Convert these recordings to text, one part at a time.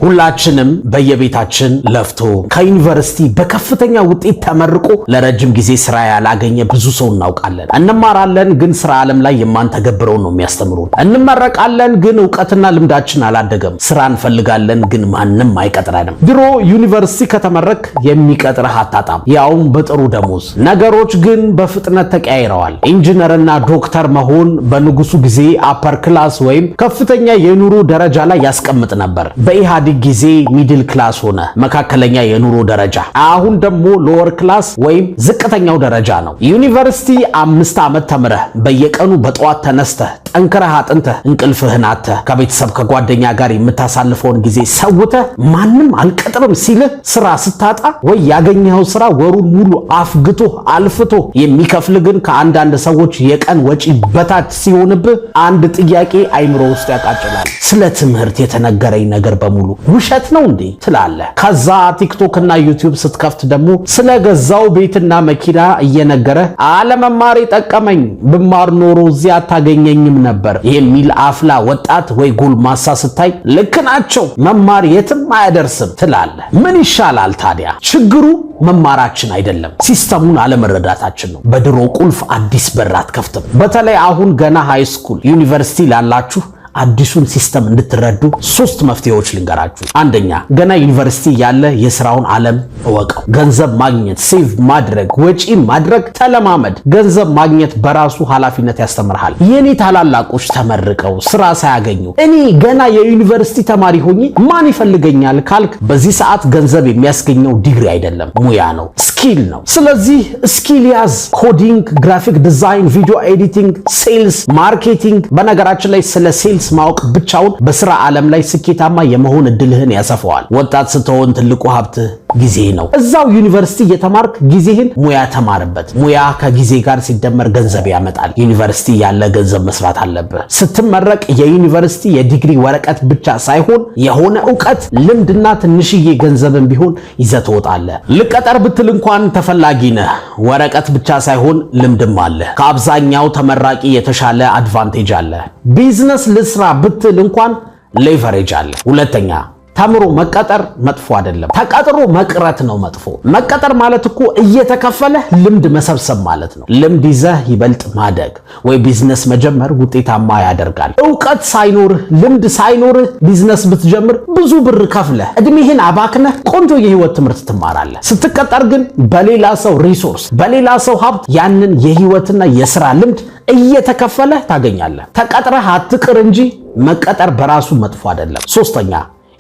ሁላችንም በየቤታችን ለፍቶ ከዩኒቨርሲቲ በከፍተኛ ውጤት ተመርቆ ለረጅም ጊዜ ስራ ያላገኘ ብዙ ሰው እናውቃለን። እንማራለን፣ ግን ስራ ዓለም ላይ የማንተገብረውን ነው የሚያስተምሩን። እንመረቃለን፣ ግን እውቀትና ልምዳችን አላደገም። ስራ እንፈልጋለን፣ ግን ማንም አይቀጥረንም። ድሮ ዩኒቨርሲቲ ከተመረቅክ የሚቀጥርህ አታጣም፣ ያውም በጥሩ ደሞዝ። ነገሮች ግን በፍጥነት ተቀያይረዋል። ኢንጂነርና ዶክተር መሆን በንጉሱ ጊዜ upper class ወይም ከፍተኛ የኑሮ ደረጃ ላይ ያስቀምጥ ነበር። በኢህአዴግ ጊዜ middle class ሆነ፣ መካከለኛ የኑሮ ደረጃ። አሁን ደግሞ lower class ወይም ዝቅተኛው ደረጃ ነው። ዩኒቨርሲቲ 5 ዓመት ተምረህ፣ በየቀኑ በጠዋት ተነስተህ፣ ጠንክረህ አጥንተህ፣ እንቅልፍህን አጥተህ፣ ከቤተሰብ ከጓደኛ ጋር የምታሳልፈውን ጊዜ ሰውተህ፣ ማንም አልቀጥርም ሲልህ ስራ ስታጣ ወይ ያገኘኸው ስራ ወሩን ሙሉ አፍግቶ አልፍቶ የሚከፍል ግን ከአንዳንድ ሰዎች የቀን ወጪ በታች ሲሆንብህ አንድ ጥያቄ አይምሮ ውስጥ ያቃጭላል። ስለ ትምህርት የተነገረኝ ነገር በሙሉ ውሸት ነው እንዴ ትላለህ። ከዛ ቲክቶክ እና ዩቲዩብ ስትከፍት ደግሞ ስለገዛው ቤትና መኪና እየነገረ አለመማሬ ጠቀመኝ፣ ብማር ኖሮ እዚያ አታገኘኝም ነበር የሚል አፍላ ወጣት ወይ ጎልማሳ ስታይ ልክ ናቸው፣ መማር የትም አያደርስም ትላለህ። ምን ይሻላል ታዲያ? ችግሩ መማራችን አይደለም፣ system ኡን አለመረዳታችን ነው። በድሮ ቁልፍ አዲስ በር አትከፍትም። በተለይ አሁን ገና high school፣ ዩኒቨርሲቲ ላላችሁ አዲሱን system እንድትረዱ ሶስት መፍትሄዎች ልንገራችሁ። አንደኛ፣ ገና ዩኒቨርሲቲ እያለህ የስራውን ዓለም እወቀው። ገንዘብ ማግኘት፣ save ማድረግ፣ ወጪ ማድረግ ተለማመድ። ገንዘብ ማግኘት በራሱ ኃላፊነት ያስተምርሃል። የኔ ታላላቆች ተመርቀው ስራ ሳያገኙ እኔ ገና የዩኒቨርሲቲ ተማሪ ሆኜ ማን ይፈልገኛል ካልክ፣ በዚህ ሰዓት ገንዘብ የሚያስገኘው ዲግሪ አይደለም፣ ሙያ ነው፣ skill ነው። ስለዚህ skill ያዝ። Coding፣ graphic design፣ video editing፣ sales፣ marketing። በነገራችን ላይ ስለ sales ማወቅ ብቻውን በስራ ዓለም ላይ ስኬታማ የመሆን እድልህን ያሰፋዋል። ወጣት ስትሆን ትልቁ ሀብትህ ጊዜ ነው። እዛው ዩኒቨርሲቲ እየተማርክ ጊዜህን ሙያ ተማርበት። ሙያ ከጊዜ ጋር ሲደመር ገንዘብ ያመጣል። ዩኒቨርሲቲ እያለህ ገንዘብ መስራት አለብህ። ስትመረቅ የዩኒቨርሲቲ የዲግሪ ወረቀት ብቻ ሳይሆን የሆነ እውቀት፣ ልምድና ትንሽዬ ገንዘብን ቢሆን ይዘህ ትወጣለህ። ልቀጠር ብትል እንኳን ተፈላጊ ነህ። ወረቀት ብቻ ሳይሆን ልምድም አለ። ከአብዛኛው ተመራቂ የተሻለ advantage አለ። ቢዝነስ ልስራ ብትል እንኳን leverage አለ። ሁለተኛ፣ ተምሮ መቀጠር መጥፎ አይደለም። ተቀጥሮ መቅረት ነው መጥፎ። መቀጠር ማለት እኮ እየተከፈለህ ልምድ መሰብሰብ ማለት ነው። ልምድ ይዘህ ይበልጥ ማደግ ወይ ቢዝነስ መጀመር ውጤታማ ያደርጋል። እውቀት ሳይኖርህ፣ ልምድ ሳይኖርህ ቢዝነስ ብትጀምር ብዙ ብር ከፍለህ፣ እድሜህን አባክነህ ቆንጆ የህይወት ትምህርት ትማራለህ። ስትቀጠር ግን በሌላ ሰው resource፣ በሌላ ሰው ሀብት ያንን የህይወትና የስራ ልምድ እየተከፈለህ ታገኛለህ። ተቀጥረህ አትቅር እንጂ መቀጠር በራሱ መጥፎ አይደለም። ሶስተኛ፣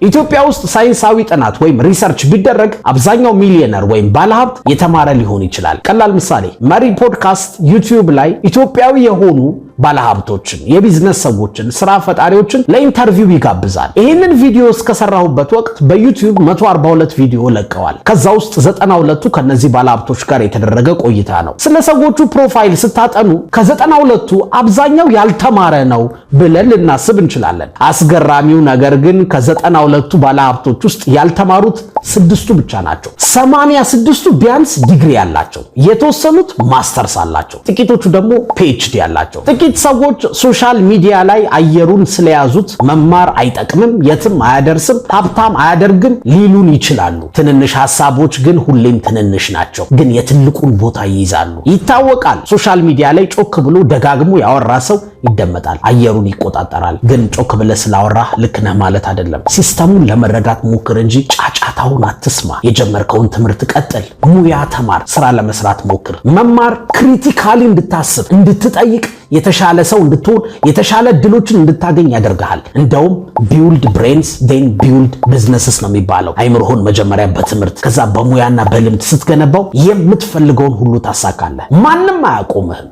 ኢትዮጵያ ውስጥ ሳይንሳዊ ጥናት ወይም research ቢደረግ አብዛኛው ሚሊዮነር ወይም ባለሀብት የተማረ ሊሆን ይችላል። ቀላል ምሳሌ፣ መሪ ፖድካስት ዩቲዩብ ላይ ኢትዮጵያዊ የሆኑ ባለሀብቶችን፣ የቢዝነስ ሰዎችን፣ ስራ ፈጣሪዎችን ለ interview ይጋብዛል። ይህንን ቪዲዮ እስከሰራሁበት ወቅት በዩቲዩብ 142 ቪዲዮ ለቀዋል። ከዛ ውስጥ 92ቱ ከነዚህ ባለሀብቶች ጋር የተደረገ ቆይታ ነው። ስለ ሰዎቹ profile ስታጠኑ ከ92ቱ አብዛኛው ያልተማረ ነው ብለን ልናስብ እንችላለን። አስገራሚው ነገር ግን ከ92ቱ ባለሀብቶች ውስጥ ያልተማሩት ስድስቱ ብቻ ናቸው። 86ቱ ቢያንስ ዲግሪ ያላቸው፣ የተወሰኑት ማስተርስ አላቸው፣ ጥቂቶቹ ደግሞ PhD አላቸው። ጥቂት ሰዎች social media ላይ አየሩን ስለያዙት መማር አይጠቅምም፣ የትም አያደርስም፣ ሀብታም አያደርግም ሊሉን ይችላሉ። ትንንሽ ሀሳቦች ግን ሁሌም ትንንሽ ናቸው፣ ግን የትልቁን ቦታ ይይዛሉ። ይታወቃል። Social media ላይ ጮክ ብሎ ደጋግሞ ያወራ ሰው ይደመጣል፣ አየሩን ይቆጣጠራል። ግን ጮክ ብለህ ስላወራህ ልክ ነህ ማለት አይደለም። System ኡን ለመረዳት ሞክር እንጂ ጫጫታውን አትስማ። የጀመርከውን ትምህርት ቀጥል፣ ሙያ ተማር፣ ስራ ለመስራት ሞክር። መማር critically እንድታስብ፣ እንድትጠይቅ፣ የተሻለ ሰው እንድትሆን፣ የተሻለ እድሎችን እንድታገኝ ያደርግሃል። እንደውም build brains then build businesses ነው የሚባለው። አይምሮህን መጀመሪያ በትምህርት፣ ከዛ በሙያና በልምድ ስትገነባው የምትፈልገውን ሁሉ ታሳካለህ። ማንም አያቆምህም።